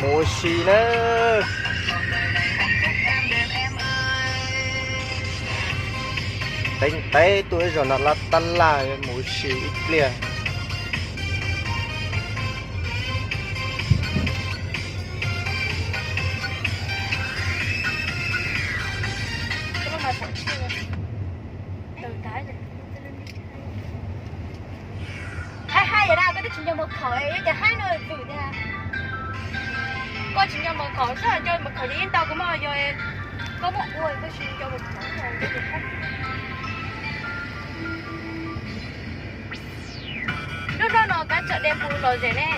Mus ua si na. Teev teev tuaj ib zaug no laj tab laj, mus ua si ib pliag. Haib haib yog na, koj twb tsis nco mov khauv, yog cov haib no vwm tiag. Koj tsis nco mov khauv, koj nco mov khauv ces yeej tau, koj muab yog, koj muab ua koj tsis nco mov khauv. Lub no no kab tsawm de pu lom zem ne.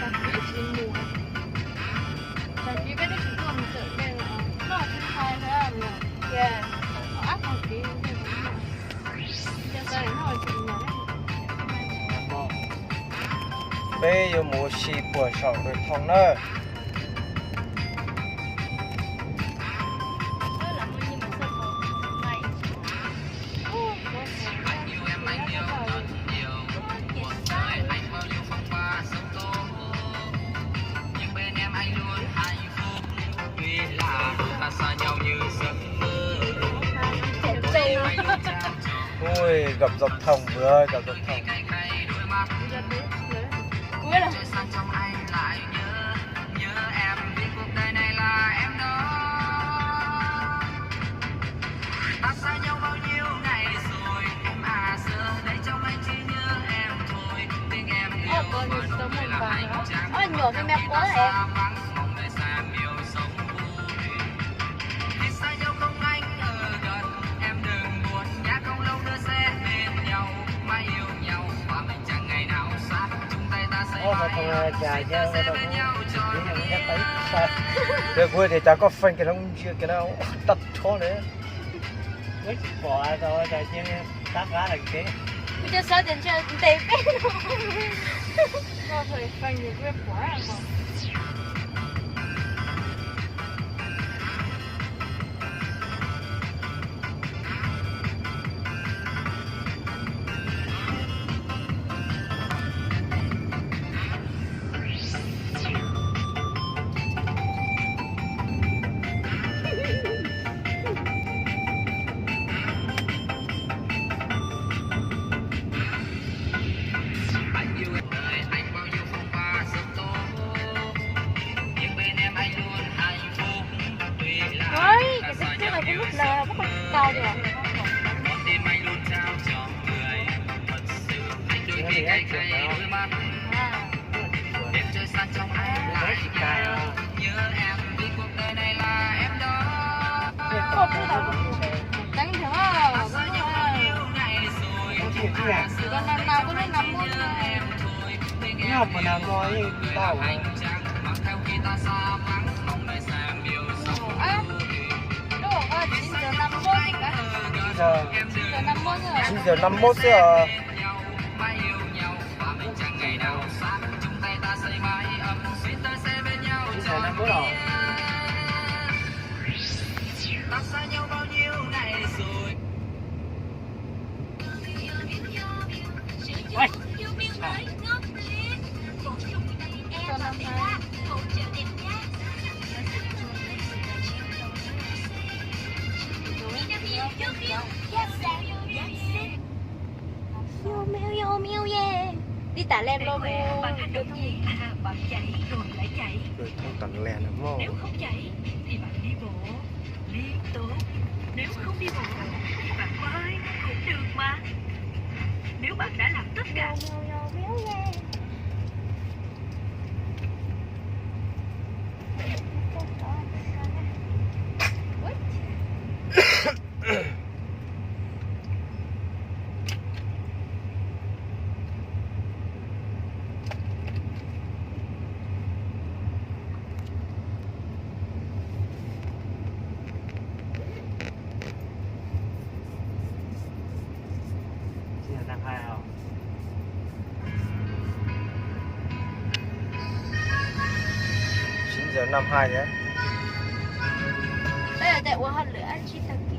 Tag kis tsis mus, tag kis peb twb tsis tuaj mus tsawm de los noj tsis hais na. Ab tag kis. Peb yuav mus ua si puag saum Npawg Thoo na. Ui, gặp dòng thông, vừa ơi, gặp dòng thông. Oj, nyuam me me quav. Ces kuv tias cas koj feem kiag los ntsia kiag na, tag txhob li. Wb tsis pom tau cas tab qab lawm kev. Kuv cov xav tias ntshe ntes peb no. Koj feem ces kuv pom. Ôi, cái xếp trước là cái lúc nào bắt đầu tao được. Ôi, tôi là trắng thế à, chỉ có năm nào có lúc năm mốt thôi. Nyob puas nag hmo yeej tau. Ub, lub hauv ko chín giờ năm mốt xwb. Chín giờ, chín giờ năm mốt xwb à. Chín giờ năm mốt à. Ib tag lem los mus. Thoob tag lem no mog. Nếu không đi bộ thì bạn đi bộ, đi bộ. Nếu không đi bộ thì bạn bơi cũng được mà. Nếu bạn đã làm tất cả. Chín giờ năm hai hả? Ê, để ua hot lửa ăn chín thằng Kỳ.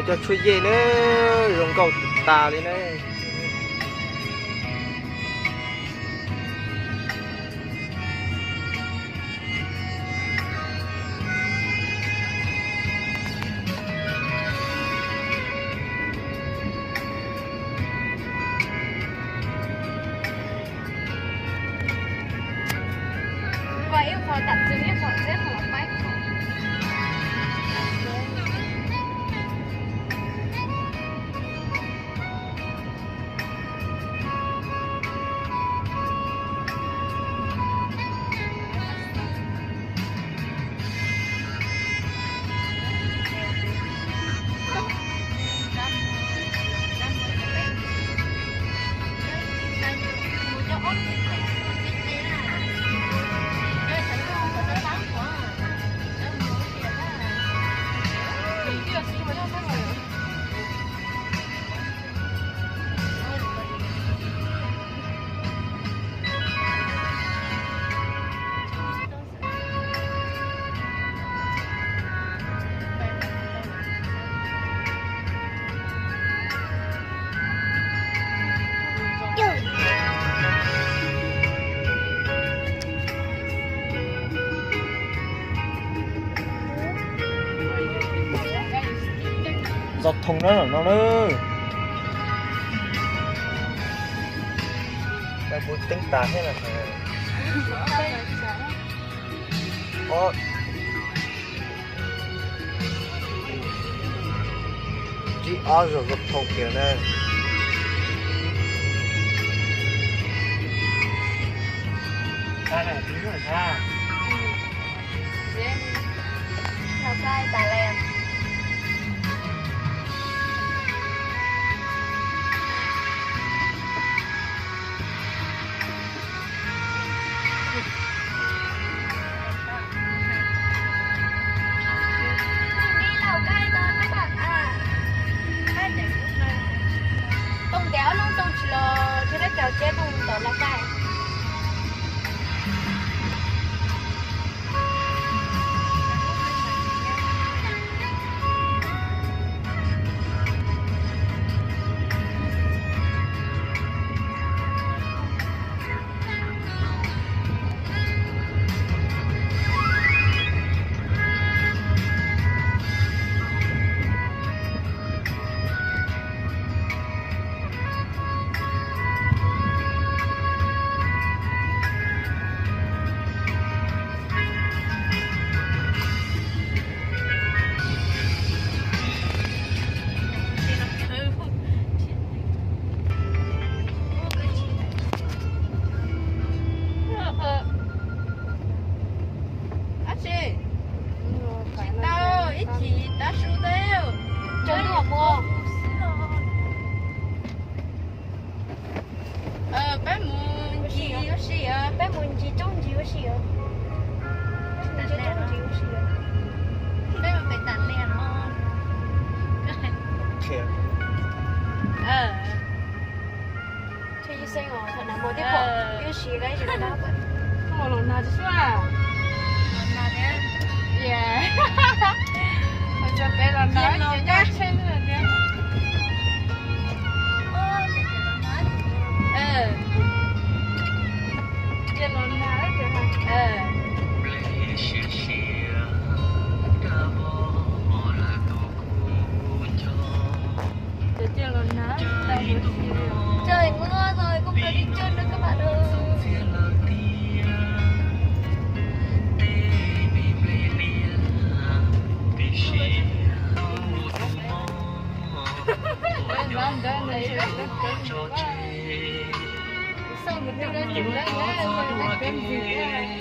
Cov tshuaj yej na, zoo nkauj tas li na. Zov thoom na no na. Kuv teeb tas thiab. Ob, tsib ob zog zov thoom kiag na. Tooj ntiav ob lub tooj tsis los, tsis dab cau tsiab tooj tom los kais. Tsis tau, ib chim tav su teb. Tsaus ntuj mus. Peb mus ncig ua si os. Peb mus ncig roob ncig ua si os. Peb mus ncig roob ncig ua si os. Peb mus pem tas liaj no. Tsheb ib xeeb os, thaum nag hmo thiab pom ib si la ib si la. Los nag tsis suab. Los nag thiab. Os, peb los nag ces coj tsheb xwb tiag. Ces los nag. Trời ơi, ngon rồi, không cần đi chơi nữa các bạn ơi. Sao mà tôi đã chịu đấy nhá, tôi đã cấm gì đấy.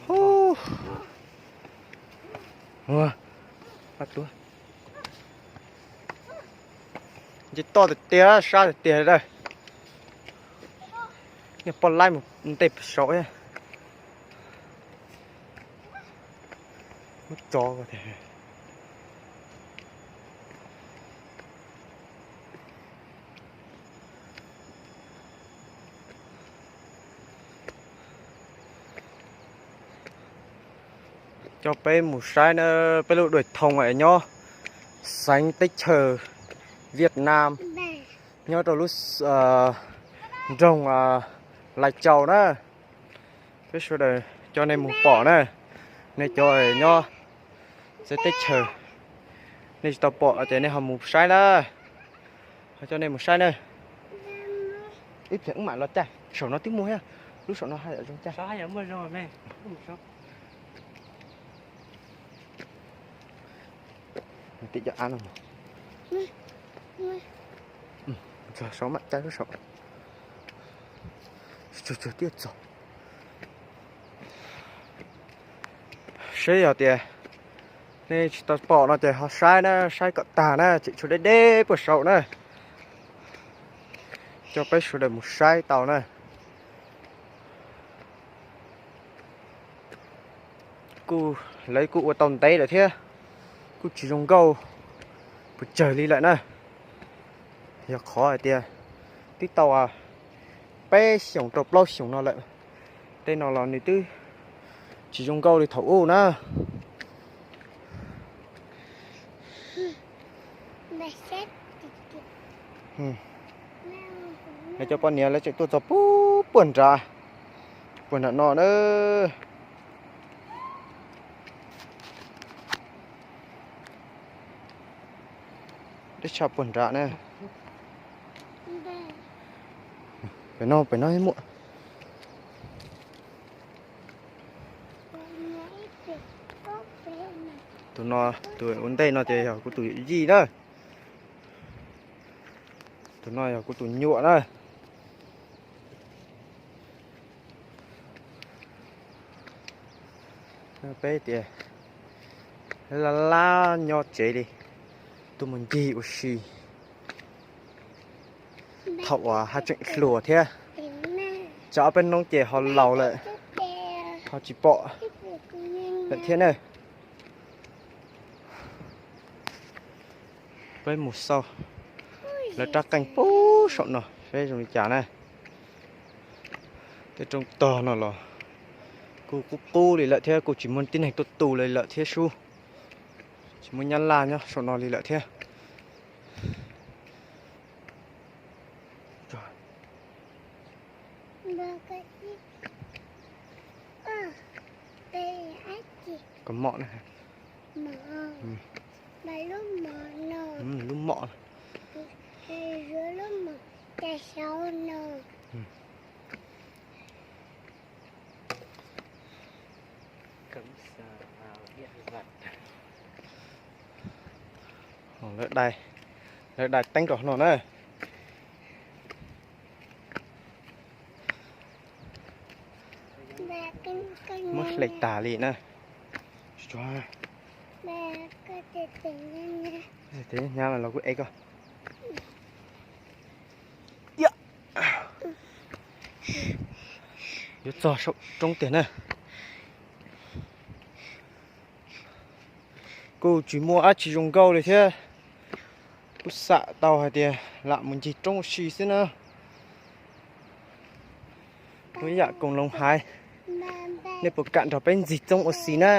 Ua, ua, nce toj tiag tiag, sab tiag tiag lawm. Niag poj laib mus nte saud thiab. Muab tso ko tiag. Coj peb mus saib na, peb lub đồi thông nyob xeev teb chaws Việt Nam, nyob rau lub nroog Lai Châu na. Peb sawv daws coj nej mus pom na, nej cov nyob xeev teb chaws, nej tsis tau pom ces nej ho mus saib na, ho coj nej mus saib na. Ib pliag wb mam los caij, saum no twb muaj thiab, lub saum no haj yam zoo caij. Tim cov av no, txog saum mam caij lub saum, txog txog tiaj txog. Seb yog tias nej tsis tau pom no ces ho saib na, saib kom tag na, tseem tshuav deb deb puag saum na. Coj peb sawv daws mus saib tau na. Kuj, lawv kuj ua tau ntev lawm thiab, kuj tsis zoo nkauj pes tsawg li lawm na. Yog qhov hais tias twb tau peb xyoos rau plaub xyoos no lawm, tej no los nws twb tsis zoo nkauj li thaum ub na. Lawv cov poj niam lawv tseem tuaj txog puag nram, puag nram no na. Deb tshaj puag nram na. Pem no, pem no muaj. Tus no, tus ua ntej no ces yog kuv tus yij na. Tus no yog kuv tus nyuam na. Peb tias laj laj nyob tsev li, tuaj mus ncig ua si. Thaum uas haj tseem hluas thiab, tsam ob peb hnub ces ho laus lawm, ho tsis pom lawm thiab na. Peb mus xauj lawv rab qeej puag saum no seb zoo li cas na. Tej roob tog no los kuj qub qub li lawm thiab, kuj tsis muaj tib neeg tuaj tu li lawm thiab sub. Tsis muaj nyab laj nyob saum no li lawm thiab. Kaus mom na. Lub mom. Lawv dai teeb rau no na. Muab hle tag li na. Hnyav los kuv ev koj. Yuav txog saum roob tiag na. Kuj tsis muaj dab tsi zoo nkauj li thiab. Kuj xam tau hais tias lam mus ncig roob ua si xwb na. Muaj ib yam koom loo hais, nej puas kam nrog peb ntxig txoob ua si na?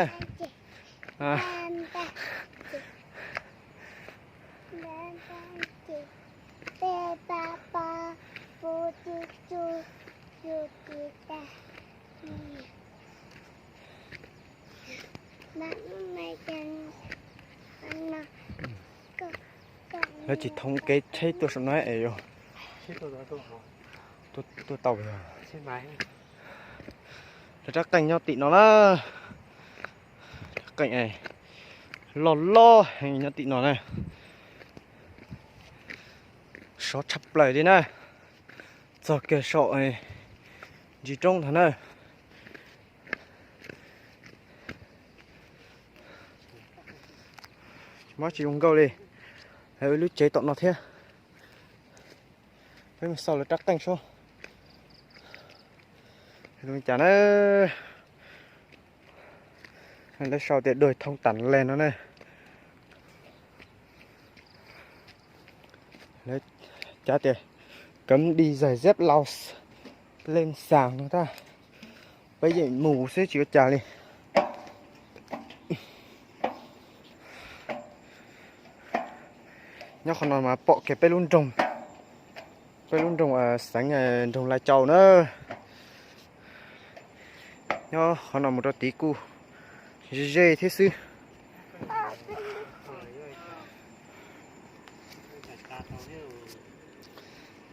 Lawv tsis thoob kev tsheb tuaj saum no es yog tuaj tau yog. Lawv rab qeej nyob tim no na. Rab qeej loj loj heev nyob tim no na. Sov tshaj plaws li na. Txog kiag saum ntsis roob ntag na. Mob tsis zoo nkauj li. Lawv ua lub tsev tom no thiab. Peb mus xauj lawv rab qeej sub. Zoo li cas na? Lawv sau tias đồi thông Tản Len no ne. Lawv cav tias cấm đi giày dép lau lên sàn no tab. Peb yeej mus xwb tsis ua cas li. Nyob qhov no mas pom kiag peb lub nroog, peb lub nroog xeev nroog Lai Châu na. Nyob qhov no mus rau tid kuj ze ze thiab xwb.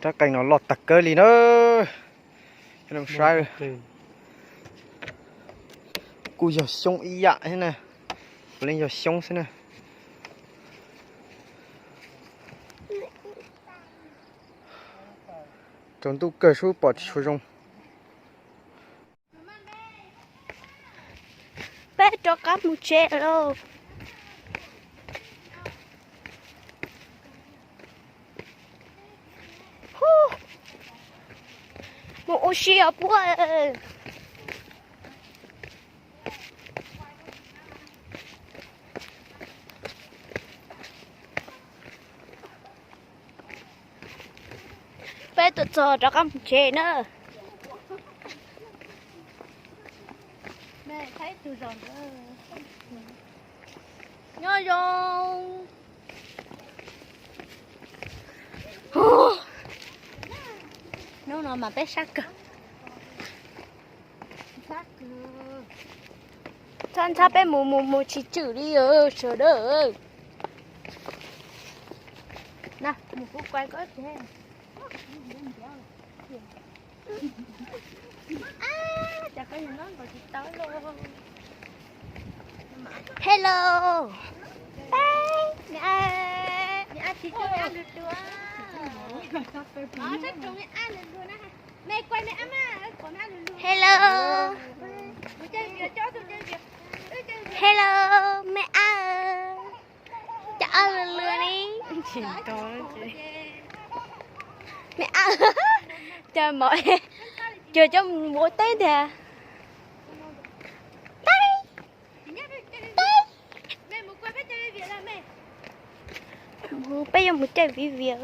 Rab qeej no loj tag kawg li na. Saib, kuj yog xyoob ib yam thiab na, puav leej yog xyoob xwb na. Tsaus ntuj kawg sub pom tsis tshua zoo. Peb rov qab mus tsev lawm. Mus ua si os puab. Peb tuaj txog rov qab mus tsev na. Nyob zoo. Hnub no mas peb sab kawg. Ntxhab ntxhab peb mus mus mus tsis tswm li sawv daws. Hello. Hello. Hello me ab. Cov ab lwg lwg li. Me ab, cov mov, cov cov mus ua teb tiag. Teb, teb. Peb yuav mus caij viv vias.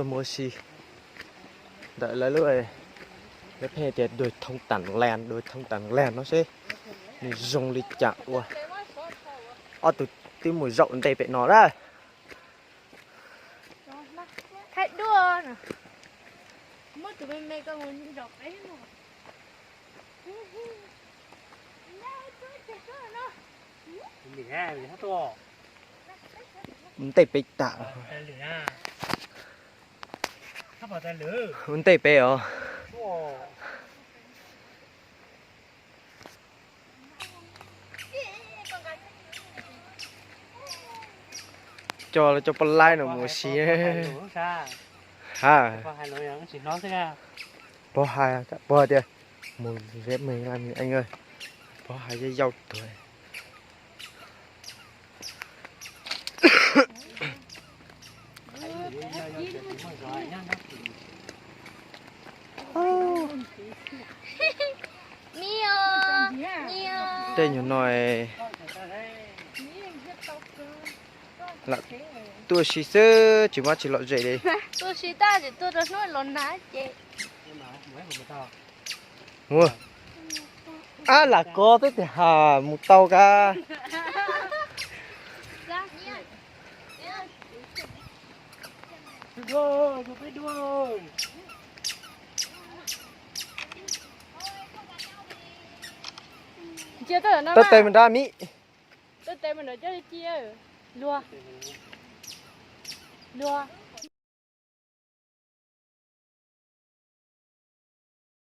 Mus ua si ntawm lawv lub, lawv pheej tias đồi thông tản lan, đồi thông tản lan no seb nws zoo li cas ua. Ob tug twb mus zaum ntej pem no lawm. Thaij duab. Ntej pem tas. Ntej pem os. Coj cov poj laib no mus ua si. Ha. Pog hais, pog tias mus zeb me la mi eej, pog hais yau tuag. Tej nyuag no lam tuaj si xwb tsis muaj tsis lom zem li. Tuaj si tab sis tuaj rau hnub los nag ces. Ab, lam kov twb tias ha mus tau kab. Tawb tes mus nrad Mib. Luag. Luag.